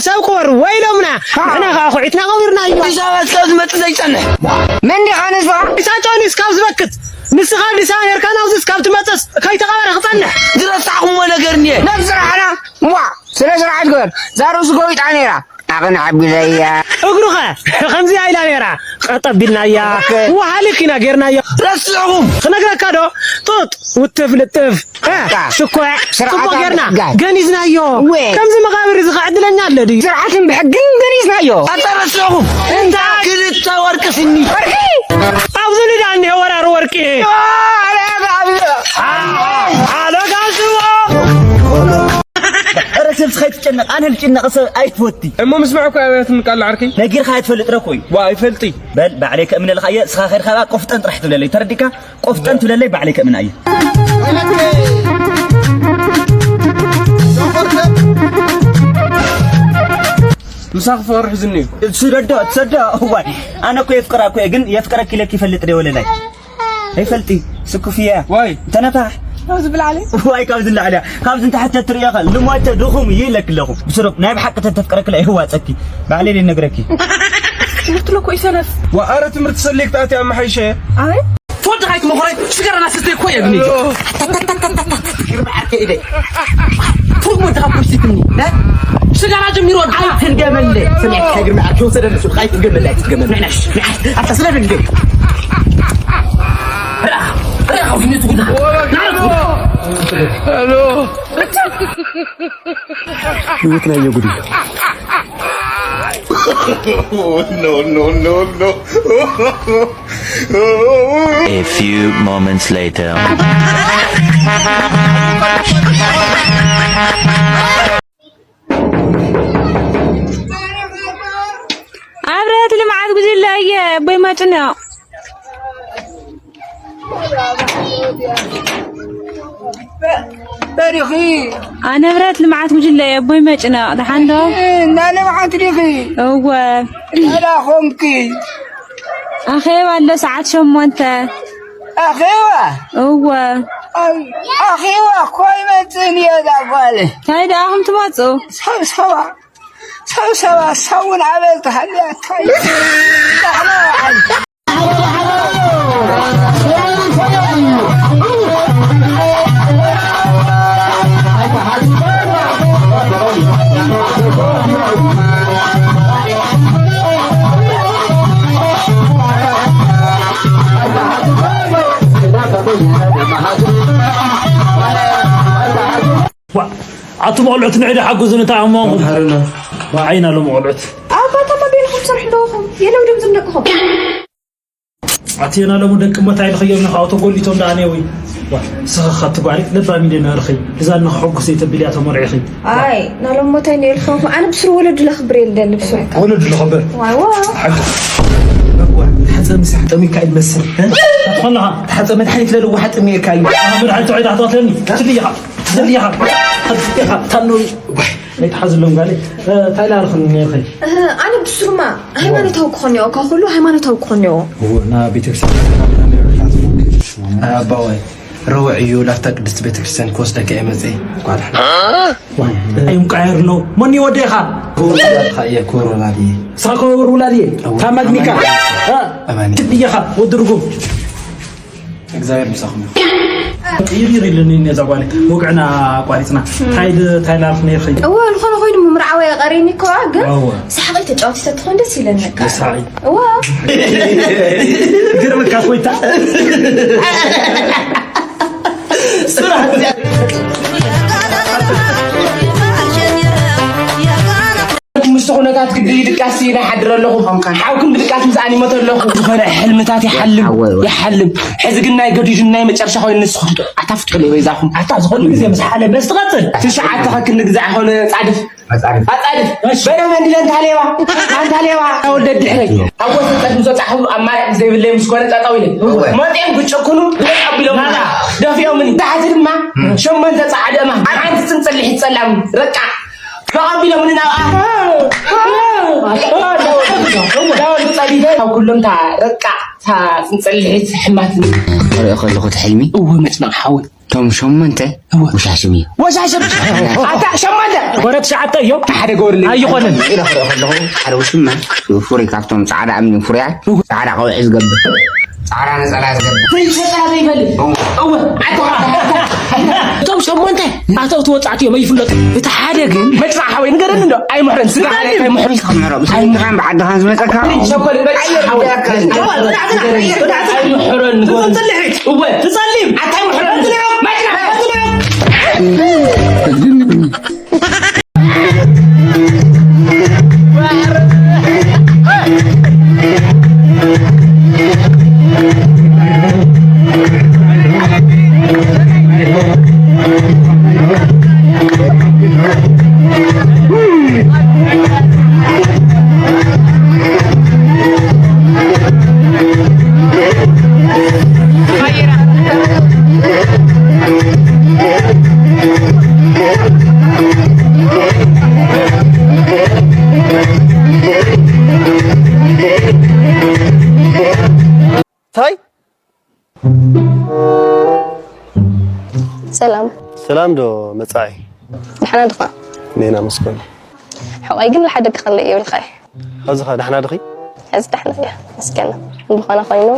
ሰብ ክወር ወይሎምና፣ ንሕና ከዓ ኩዒትና ቀቢርናዮ። ኣዲስ ኣበባ እስካብ ዝመጽእ ዘይጸንሕ። መን ዲኻ ንስኻ? ኢሳያስ ካብ ዝበክት፣ ንስኻ ኣዲስ ኣበባ ኔርካ ናብዚ እስካብ ትመጽእስ ከይተቐበረ ክጸንሕ። ዝረሳዕኩምዎ ነገር እኒኤ። ናብ ስራሕና። ዋ፣ ስነ ስርዓት ግበር። እዛ ርእሱ ጎቢጣ ነይራ። ኣቕንዓ ቢለያ። እግሩኸ ከምዚኣ ኢላ ነይራ። ቀጥ ኣቢልናያ። ኦኬ። ወሃሊክ ኢና ጌርናዮ። ረሲዕኹም። ክነግረካ ዶ? ጡጥ፣ ውትፍ፣ ልጥፍ። እ፣ በቃ። ሽኮዕ፣ ስርዓት ጽቡቕ ጌርና። ኣምጋይ። ገኒዝናዮ። ወይ። ከምዚ መቓብር እዚ ኸ ዕድለኛ ኣሎ ድዩ? ስርዓትን ብሕግን ገኒዝናዮ። ኣታ ረሲዕኹም። እንታይ? ክልተ ወርቂ ስኒ። ወርቂ? ኣብዚ ንዳ እኒሄ ወራሪ ወርቂ። ኦ፣ ኣረ፣ ኣረ፣ ኣረ። ኣለ ጋዝዎ። ኧረ ሰብ ከይትጨነቕ፣ ኣነ ዝጭነቕ ሰብ ኣይትፈቲ። እሞ ምስማዕ እኮ ኣብያትን ቃል ዓርከይ። ነጊርካ ኣይትፈልጥ ረኮይ። ዋ፣ ኣይፈልጢ። በል፣ ባዕለይ ከእምነልካ እየ፣ እስኻ ከይድካ ከኣ ቆፍጠን ጥራሕ ትብለለይ። ተረዲእካ? ቆፍጠን ትብለለይ፣ ባዕለይ ከእምና እየ። ምሳኺ ፍቕሪ ሒዙኒ እዩ። ትሰዶ፣ ትሰዶ። ዋይ፣ ኣነ እኮ የፍቅራ እኮ እየ፣ ግን የፍቅረኪ ኢለኪ ይፈልጥ ዶ ወለላይ? ኣይፈልጢ፣ ስኩፍያ። ዋይ። ተነፋሕ። ካብዚ ብላዕሊ? ዋይ፣ ካብዚ ንላዕሊ እያ። ካብዚ ንታሕቲ ትርእዮ ኸ፣ ልሞተ ድኹም እዩ ኢለኪ ኣለኹ። ብስሩቕ ናይ ብሓቂ ተተፍቅረኪ ላ ይህዋፀኪ። ባዕለይ ደይ ነግረኪ። ትምህርቲ ለኮ ይሰነፍ። ዋ፣ ኣረ ትምህርቲ ሰሌክት ኣትያ መሓይሸ። ኣይ። ትወድኻ ኣይትመኽሮይ፣ ሽጋራ ናስተ እኮ የብኒ። ግርማ ዓርከይ ኢደይ። ትርጉም ወድኻ እኮ ይስክኒ። እ? ሽጋራ ጀሚሩ ወድኻ። ኣይትድገመለይ። ስምዒት ከግርማ ዓርከይ ወሰደኒ፣ ስልካ ኣይትድገመለይ፣ ኣይትድገመለይ። ንዕናሽ፣ ንዕናሽ። ኣታ ስለ ድንገይ። ርኣ፣ ርኣ፣ ካብዚ ሚቱ ጉዳ። ናረቱ። ሄሎ። ህይወት ናይ ጉድ እዩ። No, no, no, no. A few moments later. ኣብረት ልምዓት ጉጅለ እየ ኣቦይ መጭነቕ። በሪኺ። ኣነ ኣብረት ልምዓት ጉጅለ እየ ኣቦይ መጭነቕ። ደሓን ዶ? እና ልምዓት ዲኺ? እወ። ኣላ ኾንኪ። ኣኼባ ኣሎ ሰዓት ሸሞንተ። ኣኼባ? እወ። ኣይ፣ ኣኼባ እኮ ኣይመጽእን እየ እዛ ጓል። እንታይ ደኣ ኹም ትመጹ? ሰብ ሰባ፣ ሰብ ሰባ፣ ሰውን ኣበል ተሃልያ፣ እንታይ? ዳሕና በዓል። ዋ፣ ኣቱም ቆልዑት ንዒ ዶ ሓግዙኒ፣ እንታይ ኣሞኹም? መምሃርና። ዋ፣ ዓይና ሎም ቆልዑት። ኣባታማ በይንኹም ትሰርሑ ኣለኹም። የለው ድምፅም ደቅኹም። ኣቲ የናለሙ ደቂ እሞ ታይ ልኽዮም ንኻው ተጎሊቶም ደኣ ነይ ወይ? ዋ፣ ስኻ ኻቲ ጓል ለባም ኢለ ነርኺ። እዛ ንኽሕጉስ እየ ተቢልያ ተመርዒኺ። ኣይ፣ ናሎም ሞታይ ነይ ልኽኹ። ኣነ ብስሩ ወለዱ ለኽብር የለ ልብሱ። ወለዱ ለኽብር? ዋይ፣ ዋ። ሓቂ። ዋ፣ ተሓጸብ ምሳሕ ጠሚካ ይመስል። እ? ትኾንኻ? ተሓጸብ መድሓኒት ለልዎ ሓጥም እየካ እዩ። ኣነ መድሓኒት ተውዒዳ ትቐትለኒ። ትልይኻ። ትልይኻ። ትልይኻ። ታኖ። ዋይ። ኣይትሓዝሎም ጋለይ። እ፣ እንታይ ኢላ ኣርኽኒ ነይርኺ? እህ፣ ኣነ ብስሩማ ሃይማኖታዊ ክኾን እኒኦ፣ ካብ ኩሉ ሃይማኖታዊ ክኾን እኒኦ። እዎ፣ ና ቤተክርስትያን ኣባዋይ፣ ረቡዕ እዩ፣ ላፍታ ቅድስቲ ቤተክርስትያን ክወስደካ እየ መፅእ። እንኳዕ ደሓን። ዋይ፣ ኣይምቃየር ኣሎ። መን እዩ ወዴኻ? ክቡር ወላድኻ እየ፣ ክቡር ወላዲ እየ። ንስኻ ክቡር ወላዲ እየ? እዎ። ካብ ማግኒካ? ኣማኒ። እ? ኣማኒ። ትድየኻ፣ ወዲ ርጉም። እግዚኣብሔር ምሳኹም ይኹን። ይሪር ኢሉኒ ነዛ ጓለይ። ወግዕና ኣቋሪጽና። ታይ ድ-፣ ታይ ላልክ ነይርኺ? እወ፣ ዝኾነ ኮይኑ ምምርዓወይ ቀሪኒ እኮ፣ ግን እወ። ሰሓቒ ተጫዋቲ ተትኾን ደስ ይለኒ። ሰሓቒ። እወ። ግርምካ ኮይታ። ስራሕ እዚኣ። ምስቲ ኩነታት ግዲ ድቃስ ይሓድር ኣለኹ። ሓውኩም ብድቃስ ምስኣን ይሞት ኣለኹ። ዝኾነ ሕልምታት ይሓልም፣ ኣወ፣ ኣወ። ይሓልም። ሕዚ ግን ናይ ገዲዱ ናይ መጨረሻ ኮይኑ ንስኹም ትፈልጡ። ኣታ ፍትሑ ለይ በይዛኹም። ኣታ ዝኾነ ግዜ ምስ ሓለመ ዝትቐጽል። ትሽዓተ ኸክል ንግዛዕ ኾነ ጻድፍ። ኣጻድፍ። ኣጻድፍ። እሺ። በደመ እንዲለ እንታ ሌባ፣ ኣንታ ሌባ። ወደ ድሕረይ። ኣብ ወሰን ጸድፍ ዘጻሕሉ ኣማራጭ ዘይብለይ ምስ ኮነ ጠጠው ኢለ። እወ። መጤም ክጭኩኑ ብደቅ ኣቢሎም ናዳ። ደፊኦምኒ። ታሕቲ ድማ ሸሞንተ ጻዕዳ እማ። ሓንቲ ጽንጽልሒ ጸላም። ረቃ። ተቐቢሎምኒ ናብኣ። ዳወሉ ጸዲፈ ካብ ኩሎም እታ ረቃ፣ እታ ጽንጽልሒት ሕማትኒ። ሪኦ ከለኹ እቲ ሕልሚ። እወ፣ መጭናቕ ሓውን። እቶም ሸሞንተ እወ። ወሻሽም እዩ። ወሻሽም ኣታ ሸሞንተ ወረ ትሽዓተ እዮም። ሓደ ገበርለይ። ኣይኾነን። ኢለ ክርኢ ከለኹ ሓደ ውሽማ ፍሩይ ካብቶም ጻዕዳ እምኒ ፍሩያት ጻዕዳ ቀውዒ ዝገብር ጻዕዳ ነጸላ ዝገብር ዘይሸጠላ ዘይፈልጥ እወ ኣታ እቶም ሸሞንተ ኣተው ትወጻእት እዮም ኣይፍለጡ። እቲ ሓደ ግን መጭራ ሓወይ ንገረኒ እንዶ ኣይምሕረን ስጋ ኣይምሕረን። ብዓድኻ ዝመጸካ ሸኮል በል ኣይምሕረን። እወ ትጸሊም ኣታ ኣይምሕረን። መጭራ ታይ ሰላም። ሰላም ዶ መጻኢ? ደሕና ድኻ? ኔና መስኮን። ሕቆይ ግን ለሓደግ ከለ ይብልካ። ኸዚ ኸ ደሕና ድኺ? ኸዚ ደሕና እየ። መስገን። እንድኾነ ኮይኑ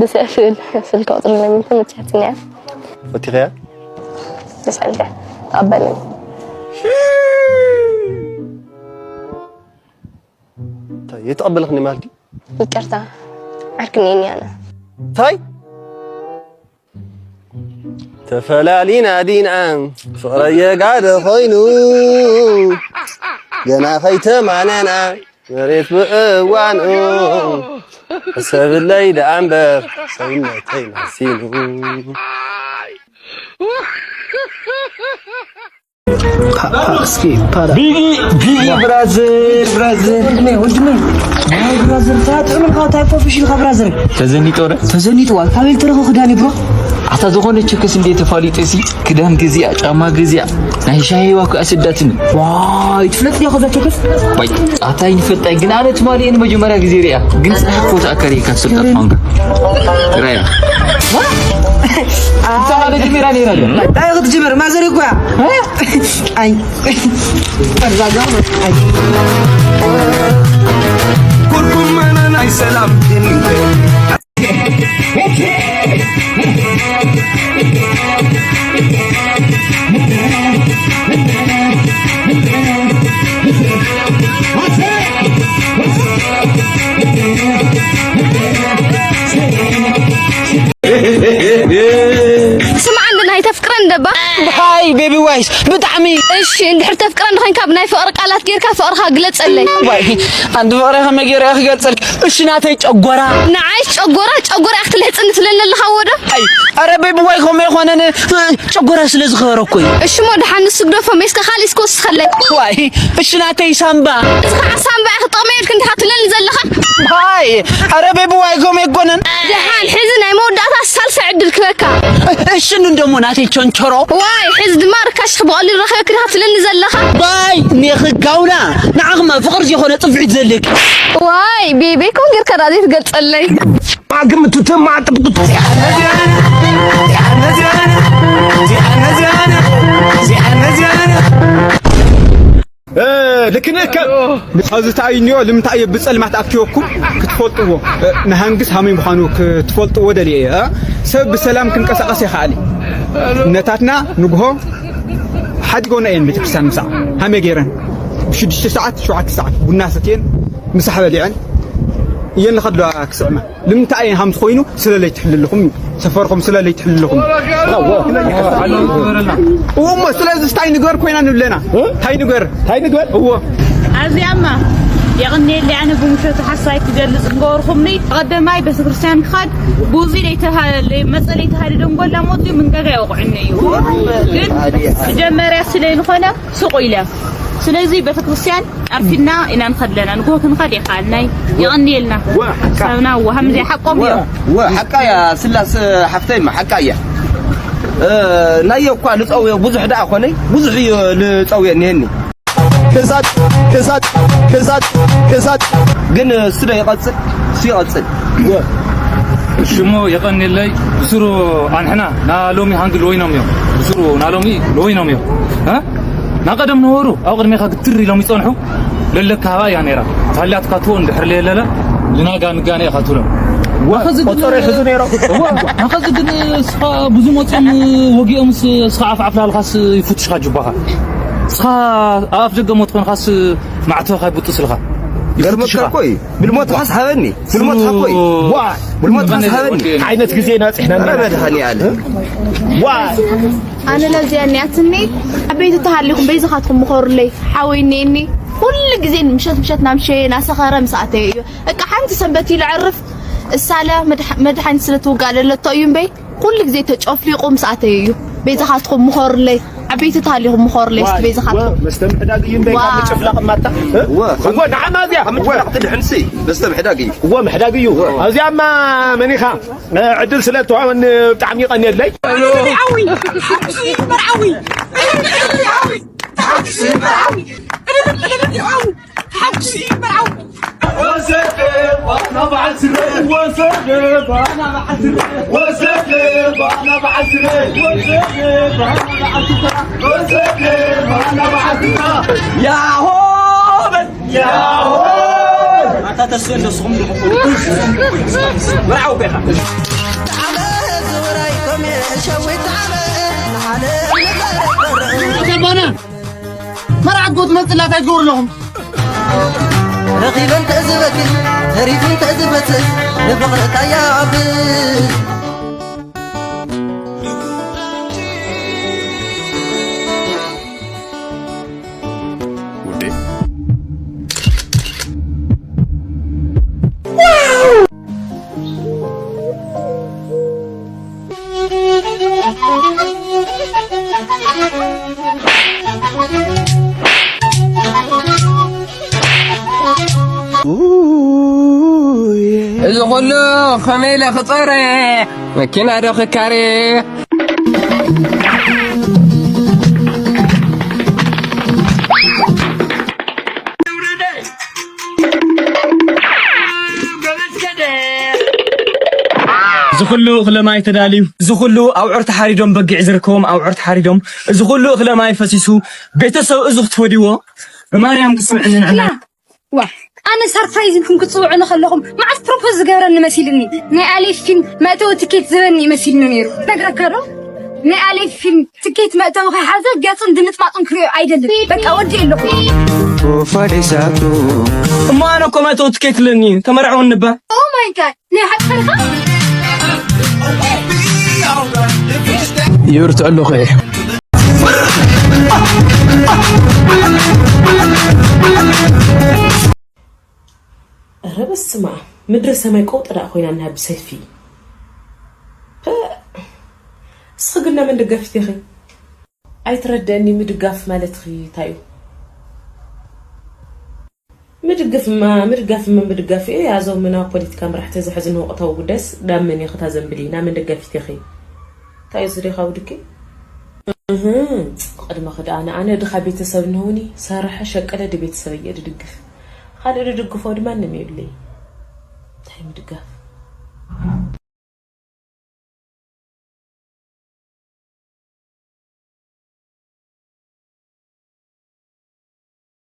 ብስዕፍል ስልክ ቁፅሪ ለሚንተ መፅያትንያ። ፈቲኸያ? ብስዕፍል ተቐበለኒ። እንታይ የተቐበልኽኒ ማለት እዩ? ይቅርታ። ዓርክኒ እየ ኣነ። እንታይ? ተፈላሊና ዲና ፍቕረየ ጋደ ኮይኑ ገና ከይተማነና መሬት ብእዋኑ ሕሰብለይ ደኣ እምበር ሰብነተይ ማሲኑ። እስኪ ፓራ ቢጊ ቢጊ ብራዘር ብራዘር ወንድሜ ወንድሜ ብራዘር ታጥዕምልካ ታይ ኮፊሽልካ ብራዘር ተዘኒጦ ረ ተዘኒጥዋ ካበይ ትረኸ ክዳን ብሮ ኣታ ዝኾነ ችክስ እንዴ ተፋሊጠ ሲ ክዳን ገዚኣ ጫማ ገዚኣ ናይ ሻሂ ዋኩ ኣስዳትኒ ዋይ ትፍለጥ ዲኻ ከዛ ችክስ ዋይ ኣታ ይንፈጣይ ግን ኣነ ትማሊ እን መጀመሪያ ግዜ ሪያ ግን ጽናሕ ኮታ ኣከሪ ካብ ስልጣን ፋንጋ ራያ ኣታ ማለት ዲሚራ ኔራ ታይ ክትጅምር ማዘር እኮ ኣይ ኩርኩመነ ናይ ሰላም ስምዓ እንድናይ ተፍቅረን ደባ ሃይ ቤቢ ዋይስ ብጣዕሚ እሺ እንድሕር ተፍቅረን ኮይንካ ብናይ ፍቅሪ ቃላት ጌርካ ፍቅርካ ግለጸለይ ዋይ ኣንቲ ፍቅሪ ከመይ ገይረ እየ ክገልጸልክ እሺ ናተይ ጨጎራ ንዓይ ጨጎራ ጨጎራ ክትልህጽኒ ትብለኒ ኣለኻ ወዶ ኣይ ኣረ ቤቢ ዋይ ከምኡ ኣይኮነን ጨጎራ ስለ ዝኸበረ እኮ እዩ እሺ ሞ ደሓን ንሱ ግደፎ ሜስካ ካልእ እስከ ወስኸለይ ዋይ እሺ ናተይ ሳምባ እዚ ከዓ ሳምባ እያ ክጠቕመ ኢልክ እንዲኻ ትብለኒ ዘለኻ ሃይ ኣረ ቤቢ ዋይ ከምኡ ኣይኮነን ደሓን ሕዚ ናይ መወዳእታ ሳልሳይ ዕድል ክበካ እሽኑ እንደሞ ናተይ ቸንቸሮ ዋይ ሕዚ ድማ ርካሽኺ ብቐሊሉ ረኺበ ክድኻ ትብለኒ ዘለኻ ዋይ ኔኺ ጋውና ንዓኽማ ፍቕሪ ዝኾነ ጽፍዒት ዘልክ ዋይ ቤበይ ኮን ጌርካ ዳ ዘይትገልጸለይ ግምቱ ትማጥብጡት ልክንእከ ኸዚ ተኣይንዮ ልምንታይ እየ ብጸልማት ኣኪወኩም ክትፈልጥዎ ንሃንግስ ሃመይ ምዃኑ ክትፈልጥዎ ደልየ እየ ሰብ ብሰላም ክንቀሳቐስ ይኽኣል እምነታትና ንግሆ ሓዲጎና እየን ቤተክርስትያን ምሳዕ ሃመይ ገይረን ብሽዱሽተ ሰዓት ሸውዓተ ሰዓት ቡና ሰትየን ምሳሕ በሊዐን እየን ልኸድለዋ ክስዕማ ልምንታይ እየን ሃምዚ ኮይኑ ስለለይ ትሕልልኹም እዩ ሰፈርኹም ስለለይ ትሕልልኹም እሞ ስለዚ እንታይ ንገር ኮይና ንብለና እንታይ ንገር እንታይ ንገር እዎ ኣብዚኣማ የቕኔለይ ኣነ ብምሸቱ ሓሳይ ክገልጽ ንገበርኹምኒ ቀደማይ ቤተክርስትያን ክኻድ ብዙ መጸ ለይተሃደ ደንጎላ ሞት ምንገጋ የውቕዕኒ እዩ ግን መጀመርያ ስለ ዝኾነ ሱቕ ኢለ ስለዚ ቤተክርስትያን ኣርፊድና ኢና ንኸድ ለና ንግሆ ክንኸድ የኸኣልናይ የቐንየልና ሰብና ወሃም ዘይ ሓቆም እዮም ወ ሓቃ እያ ስላስ ሓፍተይማ ሓቃ እያ ናየ እኳ ልፀውዮ ብዙሕ ደኣ ኮነይ ብዙሕ እዩ ልፀውዮ እኒሀኒ ክሳድ ክሳድ ክሳድ ክሳድ ግን እሱ ዶ ይቐፅል እሱ ይቐፅል ሽሞ የቐንየለይ። ብስሩ ኣንሕና ናሎሚ ሃንግ ልወይኖም እዮም። ብስሩ ናሎሚ ልወይኖም እዮም። እ? ናቐደም ነበሩ ኣብ ቅድሜኻ ግትር ኢሎም ይጸንሑ። ለለካ ሃባ እያ ነይራ። ታልያትካ ትወ እንድሕር ለየለለ ልናጋ ንጋነ ኢኻ ትብሎም። ዋ፣ ናኸዚ ግን ቆጸሮ ይሕዙ ነይሮም። እዋ፣ ናኸዚ ግን እስኻ ብዙ መጾም ወጊኦምስ እስኻ ኣፍ ዓፍላልኻስ ይፍትሽኻ ጅባኻ። እስኻ ኣፍ ደገ ሞት ኮንኻስ ማዕተብኻ ይብጥስልኻ። ገርመካ ይፍትሽኻ። እኮ እዩ። ብልሞት ሓስ ሃበኒ። ብልሞት ሓኮይ። ዋ፣ ብልሞት ሓስ ሃበኒ። ዓይነት ግዜ ናጽሕና ኧረ መድሃኒ ኣለ። ዋ፣ ኣነ ለዚያ እኒኣትኒ። ዓበይቲ ተሃሊኹም በይዝኻትኩም ምኸሩለይ። ሓወይ እኒኤኒ። ኩሉ ግዜ ምሸት ምሸት ናምሸየ ናሰኸረ ምስ ኣተየ እዩ። እቃ ሓንቲ ሰንበት ኢሉ ዕርፍ እሳለ መድሓ-፣ መድሓኒት ስለ ትውጋእ ለለቶ እዩ እምበይ። ኩሉ ግዜ ተጨፍሊቑ ምስ ኣተየ እዩ። በይዝኻትኩም ምኸሩለይ። ዓበይቲ ተሃሊኹም ምኸሩለይ እስቲ በይዝኻትኩም። መስተምሕዳግ እዩ እምበይ ዋ። ካብ ምጭፍላቕ ማታ። እ? ዋ። እወ፣ ንዓና እዚኣ። ካብ ምጭፍላቕ ትድሕንሲ መስተምሕዳግ እዩ። እወ፣ ምሕዳግ እዩ። እወ። ኣብዚኣማ መን ኢኻ? እ፣ ዕድል ስለ እትወሃበኒ ብጣዕሚ ይቐንየለይ። መርዓዊ! ሓጉሲ መርዓዊ! ሓጉሲ መርዓዊ! ሓጉሲ መርዓዊ! ወሰደ ባና በዓል ስረ፣ ወሰደ ባና በዓል ስረ፣ ወሰደ ባና በዓል ስረ፣ ወሰደ ባና በዓል ስረ፣ ወሰደ ባና በዓል ስረ። ያሆ በል! ያሆ! ኣታ ተስፈ እንዶ ስኹም ዲኹም? መርዓዊ እኮ ኢኻ። ተባና መርዓት ጎት መጽላት ኣይትገብሩ ኣለኹም። ረኺበን ተእዝበኪ ተሪፉን ተእዝበትስ ንፍቕርታ ያብል። ውዴ። እዚ ኩሉ ከመይ ኢለ ክጸረ? መኪና ዶ ክካረ? እዚ ኩሉ እኽለ ማይ ተዳልዩ፣ እዚ ኩሉ ኣውዕር ተሓሪዶም፣ በጊዕ ዝርከቦም ኣውዕር ተሓሪዶም፣ እዚ ኩሉ እኽለ ማይ ፈሲሱ፣ ቤተሰብ እዚ ክትፈድይዎ ብማርያም ክስምዕኒ ንዕና። ዋ፣ ኣነ ሰርፕራይዝ ኢልኩም ክትጽውዑኒ ከለኹም መዓስ ፕሮፖዝ ዝገብረኒ መሲልኒ። ናይ ኣሌፍ ፊልም መእተዊ ትኬት ዝህበኒ መሲልኒ ነይሩ። ነግረካ ዶ? ናይ ኣሌፍ ፊልም ትኬት መእተዊ ከይሓዘ ገጹን ድምጥማጡን ክሪኦ ኣይደልን። በቃ ወዲኤ ኣለኹ። እሞ ኣነ እኮ መእተዊ ትኬት ኣለኒ። ተመርዐወኒ እባ። ኦ ማይ ጋድ፣ ናይ ሓቂ ኸ? ይብርትዕ ኣለኹ እየ። ኧረ በስመ ኣብ፣ ምድሪ ሰማይ ቀውጢ ደኣ ኮይና እኒሃ ብሰልፊ። ፐእ፣ እስኺ ግን ናመን ደጋፊት ኢኺ? ኣይትረድእኒ፣ ምድጋፍ ማለትኺ እንታይ እዩ? ምድግፍማ፣ ምድጋፍማ ምድጋፍ እዩ። ያዞም ናብ ፖለቲካ መራሕቲ ዘሕዝን ወቕታዊ ጉዳይስ ናብ መን ኢኺ ታዘንብሊ? ናብ መን ደጋፊት ኢኺ? እንታይ እዩ ዝደኻ ውድኪ? እህ፣ ቅድመ ክድኣነ ኣነ ድኻ ቤተሰብ እንሆኒ፣ ሰረሐ ሸቀለ ድቤተሰብ እየ ድድግፍ። ካልእ ድድግፎ ድማ ንም የብለይ። እንታይ ምድጋፍ?